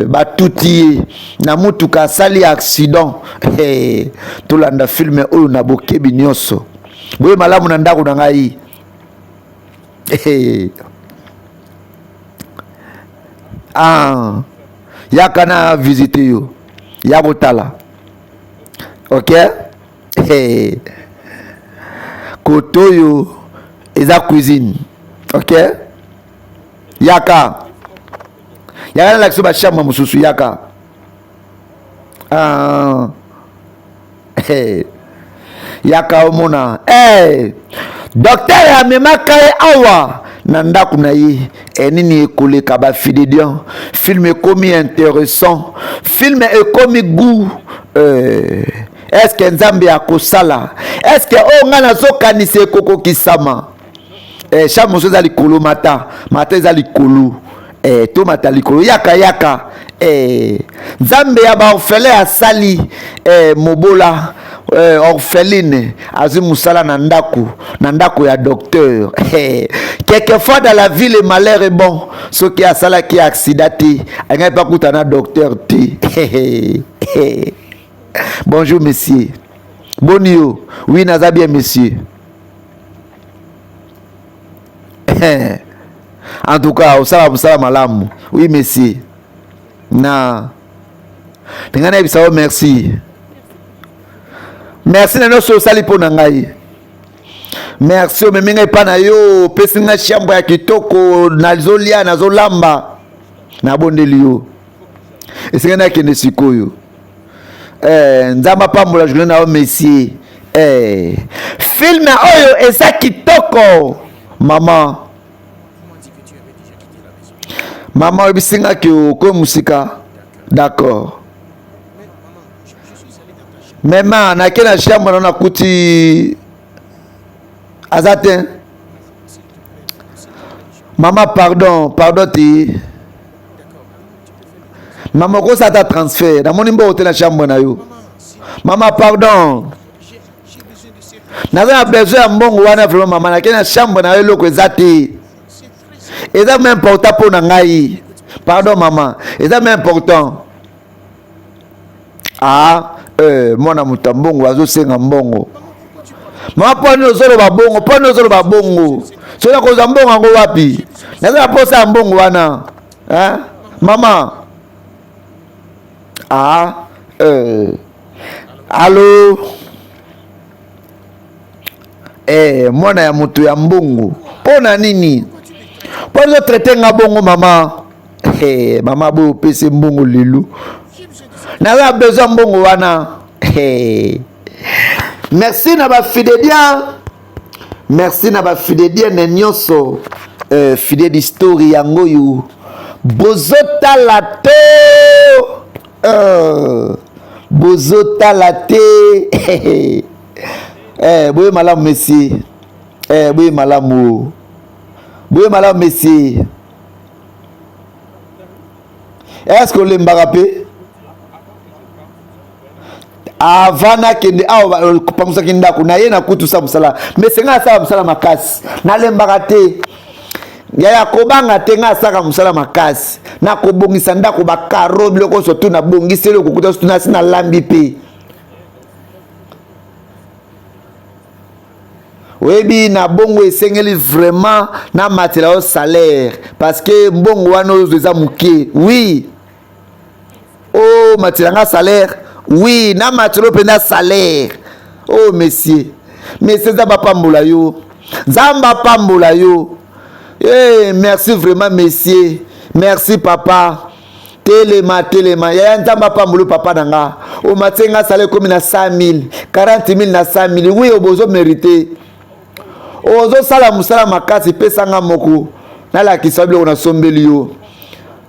batuti ye na mutuka, asali accident. Tolanda film oyo na bokebi nyonso. Boye malamu na ndako na ngai. Ah, yaka na visite yo, ya kotala. Ok, hey. Kote oyo eza cuisine. Ok, yaka, yaka nalakisa bachambre mosusu, yaka. Ah. Hey. Yaka omona. Hey. Docteur amemaka ye awa na ndako na ye. Nini ekoleka bafidédian? Film ekomi intéressant, film ekomi goût. Est-ce que Nzambe akosala? Est-ce que oyo ngai nazokanisa ekokokisama? Chambre mosusu eza likolo, mata, mata, eza likolo. Tomata likolo, yaka, yaka. Nzambe ya baorphelin asali mobola, orpheline azwi mosala na ndako ya docteur. Quelquefois dans la vie, le malheur est bon. Soki asalaki accident te, angai mpe akuta na docteur te. Bonjour monsieur, boni yo? Oui, naza bien, monsieur. En tout cas, osala mosala malamu. Oui monsieur, na ndenge nayebisa yo merci, merci na nyonso osali mpo na ngai. Merci, omemi ngai epa na yo, opesi ngai chambre ya kitoko, nazolia, nazolamba. Nabondeli yo, esengeli nakende sikoyo. Nzambe apambola journée na yo, monsieur. Film oyo eza kitoko. Mama, mama, oyebisi nga ke okoyi mosika. D'accord, mais ma nake na chambre na nakuti aza te. Mama, pardon, pardon te. Mama, okosala ata transfert, namoni mbongo te na chambre na yo. Mama, pardon, naza na besoin ya mbongo wana vraiment. Mama, nake na chambre na yo, eloko eza te. Eza mais important mpo na ngai. Pardon mama, eza mais important. Ah, mwana moto ya mbongo azosenga mbongo. Mama, mpo nini ozoloba bongo? Mpo nini ozoloba bongo? Soki nakozwa mbongo yango wapi? Naza na posa ya mbongo wana. Hein? Mama. Ah, euh. Allo. Eh, mwana ya moto ya mbongo. Mpo na nini? Mpo ozo traite nga bongo mama. Hey, eh, mama boyo opesi mbongo lelo. Naza besoin mbongo wana. Hey. Eh. Merci na ba fidéliens. Merci na ba fidéliennes nyonso. Euh, fidèle d'history yango oyo bozotala te euh, bozotala te eh, boye malamu monsieur eh, boye malamu boye malamu monsieur est ce que olembaka mpe avant nakende awa kopangusaki ndako na ye nakutusa mosala mais senga asala mosala makasi nalembaka te yaya kobanga te ngai asalaka mosala makasi nakobongisa ndako bakaro biloko nyonso tu nabongisi eloko kuta sutu nasi nalambi mpe oyebi na bongo esengeli vraiment namatela yo salaire parce que mbongo wana oyo eza moke oui oh matela nga salaire oui na matelo mpenza salaire oh monsieur monsieur nzambe apambola yo nzambe apambola yo hey, eh, merci vraiment monsieur merci papa telema telema yaya nzambe apambola yo papa na nga omatie nga sala ekomi na 100 000 40 000 na 100 000 wi obozo merite ozosala mosala makasi pesa nga moko nalakisa biloko nasombeli yo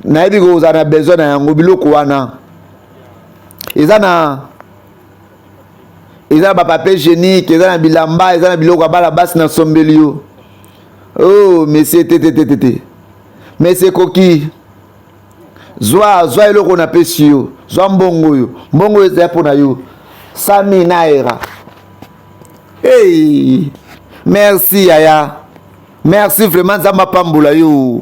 nayebi kozala na besoin na yango biloko wana eza na eza na bapapier hygiénique eza na bilamba eza na biloko ya bana basi nasombeli yo oh monsieur te te te te te monsieur ekoki zwa zwa eloko napesi yo zwa mbongo oyo mbongo oyo ezali mpo na yo sami naira Hey, merci yaya merci vraiment nzambe apambola yo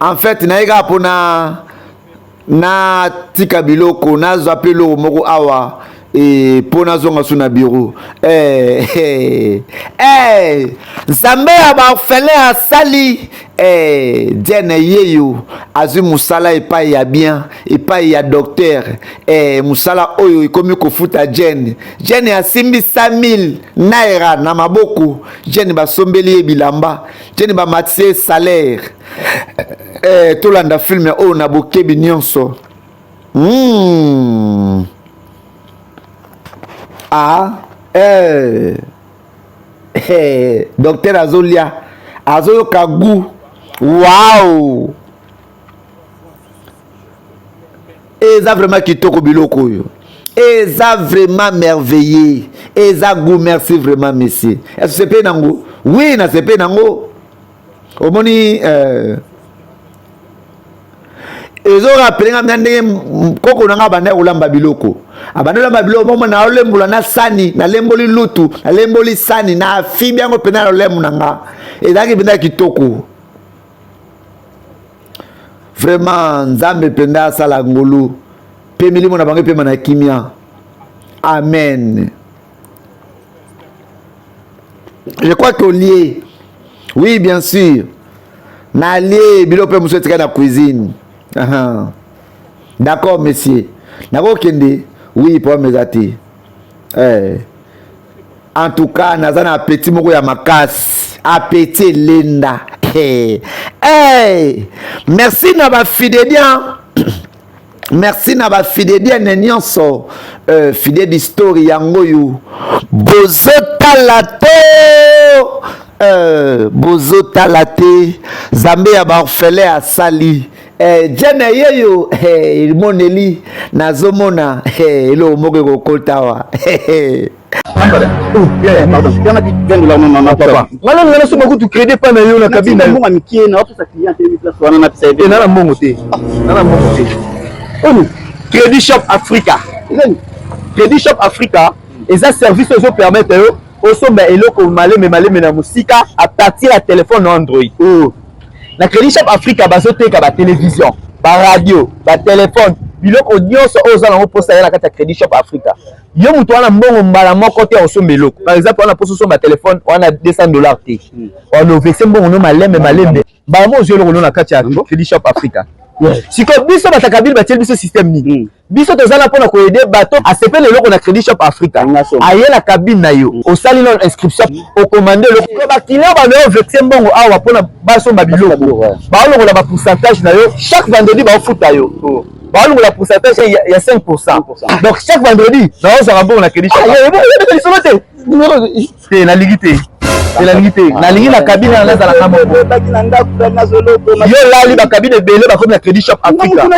en fait naye kaka mpona natika biloko nazwa mpe eloko moko awa e, mpo nazonga su na bureau eh, eh, eh, nzambe ya baorphelin asali eh, diane yeyo azwi mosala epai ya bien epai ya docteur eh, mosala oyo ekomi kofuta jene jene asimbi 100 000 naira na maboko jene basombeli ye bilamba jene bamatisi ye salaire eh, tolanda filme oyo na bokebi nyonso mm. ah, eh. eh, docteur azolia azoyoka gout wow eza vraiment kitoko biloko oyo eza vraiment merveilleux eza goût merci vraiment monsieur esepeli nango oui nasepeli nango omoni euh, ezorapele nga mna ndenge koko na nga abandaki kolamba biloko abandi kolamba biloko momo naolembola na sani nalemboli lutu nalemboli sani nafibi yango mpenza na lolemo na nga ezalaki mpenza kitoko Vraiment nzambe mpenza asala ngolu mpe milimo na bango epema na kimia. Amen. Je crois que olie. Oui, bien sûr. Nalie biloko mpe mosusu etikali na cuisine. Uh -huh. D'accord, monsieur. Nakokende. Oui, problème eza te. Eh. En tout cas, naza na appétit moko ya makasi. Appétit elenda. Hey. Hey. Merci na ba fidéliens. Merci na ba fidéliens nyonso. Euh, fidèle d'histoire yango yo. Bozotala te. Euh, bozotala te. Zambe ya ba orphelin asali. Eh, jene yeyo eh, emoneli nazomona eh, eloko moko ekokota awa Ngana ngana soma kutu crédit pa na yo na cabine na yo. Mbongo mikie na opesa client te place wana na pesa ye. Na mbongo te. Na mbongo te. Oni Crédit Shop Africa. Crédit Shop Africa eza service ozo permettre yo osomba eloko maleme maleme na mosika à partir ya téléphone na Android. Oh. Na Crédit Shop Africa bazoteka ba télévision, ba radio, ba téléphone, biloko nyonso oyo oza nango mposa ya na kati ya Crédit Shop Africa. Yo moto wana mbongo mbala moko te osomba eloko. Par exemple, wana mposa osomba téléphone wana 200 dollars te. Wana ovese mbongo no malembe malembe. Mbala moko ozwi eloko no na kati ya Credit Shop Africa. Sikoyo biso bato ya Kabila batieli biso système nini? Biso toza na mpona koyede bato asepeli eloko na Credit Shop Africa, aye na cabine na yo, osali nano inscription, okomande eloko. Ba client bano vexe mbongo awa mpona basomba biloko, baolongola ba pourcentage na yo. Chaque vendredi baofuta yo, baolongola pourcentage ya 5%. Donc chaque vendredi naozwaka mbongo na Credit Shop. Lisolo te te, nalingi te te, nalingi te, nalingi na cabine wana nazalaka moko. Yo olali ba cabine ebele bakomi na Credit Shop Africa.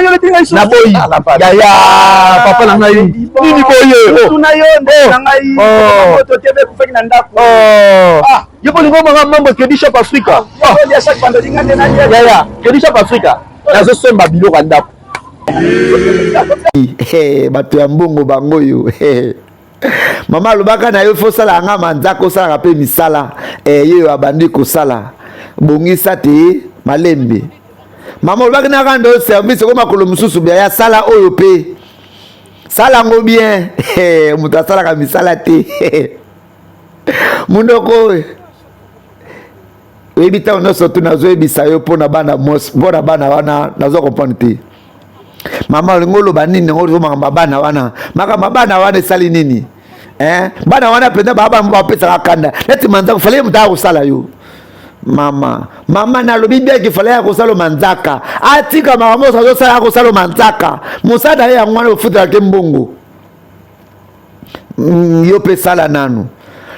Naboyi yaya, papa na ngai, nini boye? Yo bolingo manga mambo Credit Shop Africa. Yaya, Credit Shop Africa, nazosomba biloko ya ndako. Bato ya mbongo bango oyo. Mama alobaka na yo fo osalaka nga manzaka, osalaka mpe misala. Ye oyo abandi kosala, bongisa te malembe. Mama olobaki na rendre oyo service oko makolo mosusu bia ya sala oyo mpe sala yango bien. Moto asalaka misala te, monoko oyo oyebi ntango nyonso tu nazoyebisa yo mpona bana, mpona bana wana nazo comprendre te. Mama, olingi oloba nini? Yango ozo makambo ya bana wana, makambo ya bana wana esali nini? Bana wana mpenza baa bapesaka kanda neti manzaka. Fale moto aya kosala yo. Mama, mama, nalobi biaki fale ya kosala manzaka, atika makambo nyonso azosala, ya kosala manzaka. Mosala na ye yango wana, ofutelaka mbongo. Yo mpe sala nanu.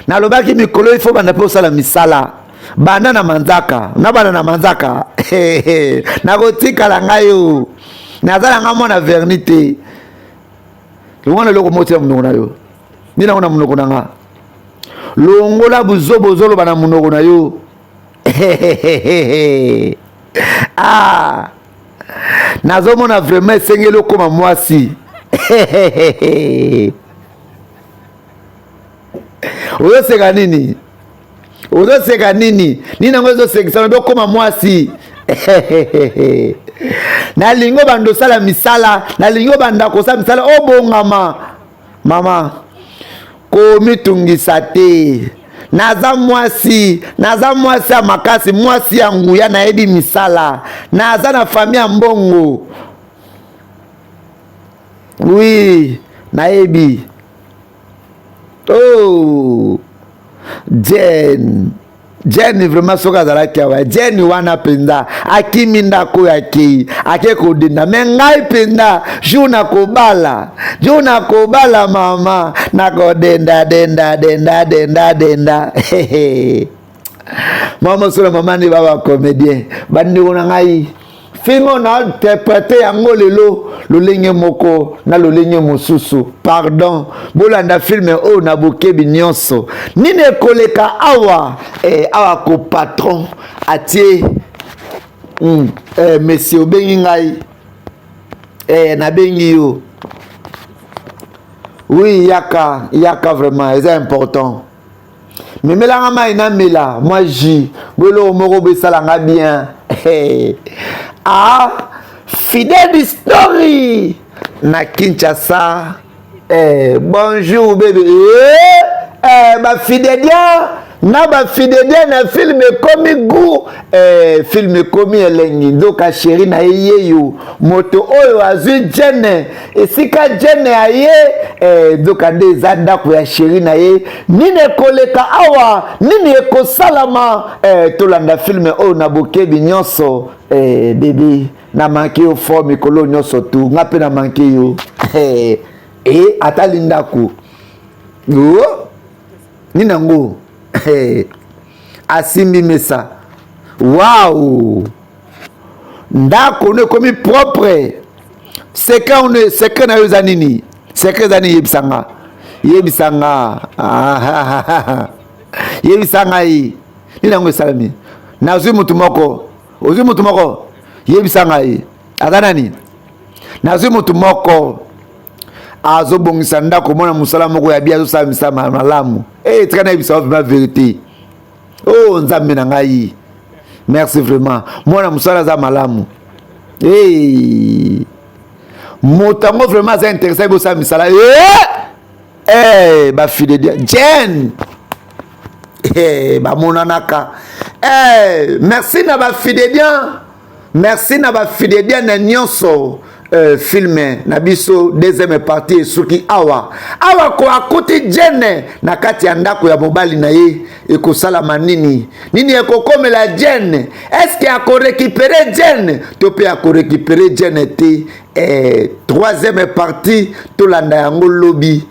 Nalobaki mikolo ifo banda mpe osala misala, banda na manzaka na banda na manzaka. Nakotikala ngai o naza na ngai mwana verni te. Longola eloko moko na monoko na yo. Nini yango na monoko na nga? Longola buzoba ozoloba na monoko na yo. Ah, nazomona vraiment esengeli okóma mwasi. Ozoseka nini? Ozoseka nini? Nini yango ezosekisa? Lobi okóma mwasi. Nalingi obanda osala misala, nalingi obanda kosala misala, obongama. Mama, komitungisa te. Naza mwasi, naza mwasi ya makasi, mwasi ya nguya, nayebi misala, naza na famille ya mbongo. Oui, nayebi. Oh, Jen, Jen vraiment, soki azalaki awa, Jen wana mpenza akimi ndako oyo, akei, ake kodenda. Me ngai mpenza, jour nakobala, jour nakobala, mama, nakodenda denda denda denda denda. Mama mosolo, mama nde ba bacomédien. Bandeko na ngai, film oyo na interpréter yango lelo lolenge moko na lolenge mosusu. Pardon, bolanda film oyo na bokebi nyonso. Nini ekoleka awa? Awa ko patron atie monsieur, obengi ngai? Nabengi yo. Oui, yaka, yaka, vraiment eza important. Memelanga mai namela mwa jus bo eloko moko bo esalanga bien. Ah, Fidèle Story na Kinshasa. Bonjour bébé. Bafidédien na bafidédien na film ekomi gu, film ekomi elengi. Nzoka chéri na ye yeyo moto oyo azwi Jene esika Jene aye, nzoka nde eza ndako ya chéri na ye. Nini ekoleka awa? Nini ekosalama? Tolanda film oyo na bokebi nyonso. Bébé, na manquer yo fort mikolo nyonso tu. Nga mpe na manquer yo. Atali ndako o nini yango, asimbi mesa. Wow, ndako no ekomi propre. Secret ono, secret na yo eza nini? Secret eza nini? Yebisanga, yebisanga, yebisa ngai nini yango esalami. Nazwi motu moko. Ozwi motu moko? Yebisa ngai aza nani. Nazwi motu moko azobongisa ndako, mona mosala moko ya bi azosala misala malamu. Tika nayebisa yo vraiment vérité. Oh, Nzambe na ngai, merci vraiment. Mwana mosala aza malamu. Hey. Moto yango vraiment aza intéressé bosala misala. Hey, bafide Jen, hey, bamonanaka. Eh, merci na bafidédian, merci na bafidédian na nyonso. Film na biso deuxième partie esuki awa. Awa ko akuti Jene na kati ya ndako ya mobali na ye. Ekosalama nini? Nini ekokomela Jene? Eske akorécupérer Jene to mpe akorécupérer Jene te? Troisième partie, tolanda yango lobi.